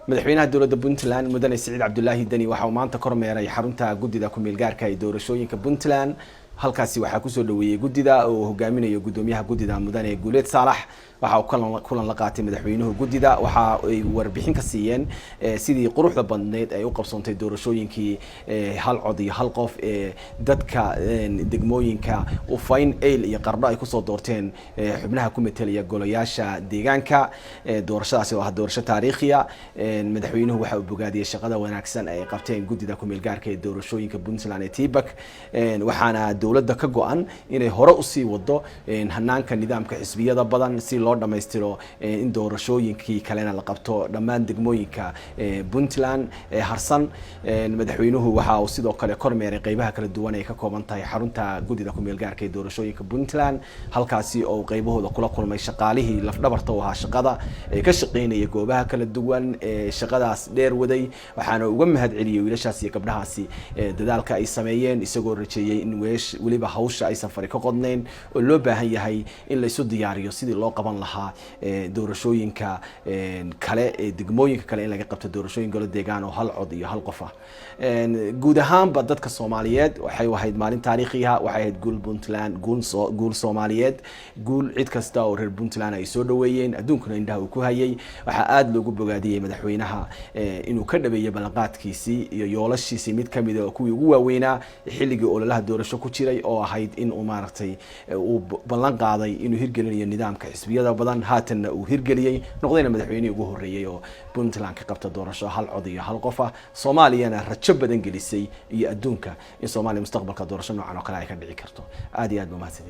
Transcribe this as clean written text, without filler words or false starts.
Madaxweynaha dowladda Puntland, Mudane Siciid Cabdulaahi Deni, waxa uu maanta kormeeray xarunta guddida ku-meelgaarka ee doorashooyinka Puntland. Halkaasi waxaa kusoo dhaweeyey guddida oo hogaaminayo guddoomiyaha guddida, Mudane Guuleed Saalax. Waxa uu kulan la qaatay madaxweynuhu guddida. Waxa ay warbixin ka siiyeen sidii quruxda badneyd ay u qabsoontay doorashooyinkii hal cod iyo hal qof ee dadka degmooyinka Ufayn, Eyl iyo Qardho ay kusoo doorteen xubnaha ku metelaya golayaasha deegaanka. Doorashadaasi oo ah doorasho taariikhiya, madaxweynuhu waxa uu bogaadiyey shaqada wanaagsan ay qabteen guddida ku-meelgaarka ee doorashooyinka Puntland ee TIPAC, waxaana dowladda ka go-an inay hore usii wado hanaanka nidaamka xisbiyada badan si loo dhammaystiro in doorashooyinkii kalena la qabto dhammaan degmooyinka Puntland ee harsan. Madaxweynuhu waxa uu sidoo kale kormeeray qeybaha kala duwan ay ka kooban tahay xarunta guddida ku-meelgaarka ee doorashooyinka Puntland, halkaasi oo qeybahooda kula kulmay shaqaalihii lafdhabarta u ahaa shaqada ee ka shaqeynaya goobaha kala duwan ee shaqadaas dheer waday, waxaana uga mahad celiyey wiilashaas iyo gabdhahaasi dadaalka ay sameeyeen, isagoo rajeeyey in weesh weliba hawsha aysan fari ka qodnayn oo loo baahan yahay in laysu diyaariyo sidii loo qaban lahaa doorashooyinka kale ee degmooyinka kale, in laga qabto doorashooyin golo deegaan oo hal cod iyo hal qof ah. Guud ahaanba dadka Soomaaliyeed waxay ahayd maalin taariikhiha. Waxay ahayd guul Puntland, guul Soomaaliyeed, guul cid kasta oo reer Puntland ay soo dhaweeyeen, adduunkuna indhaha uu ku hayay. Waxaa aada loogu bogaadiyey madaxweynaha inuu ka dhabeeyey ballanqaadkiisii iyo yoolashiisii mid kamida oo kuwii ugu waaweynaa xilligii ololaha doorasho ku jiray, oo ahayd in uu maaragtay uu ballan qaaday inuu hirgelinayo nidaamka xisbiyada badan. Haatanna uu hirgeliyey, noqdayna madaxweynihii ugu horreeyey oo Puntland ka qabta doorasho hal cod iyo hal qof ah, Soomaaliyana rajo badan gelisay iyo adduunka in Soomaaliya mustaqbalka doorasho noocan oo kale ay ka dhici karto. Aad iyo aad ba mahadsantiin.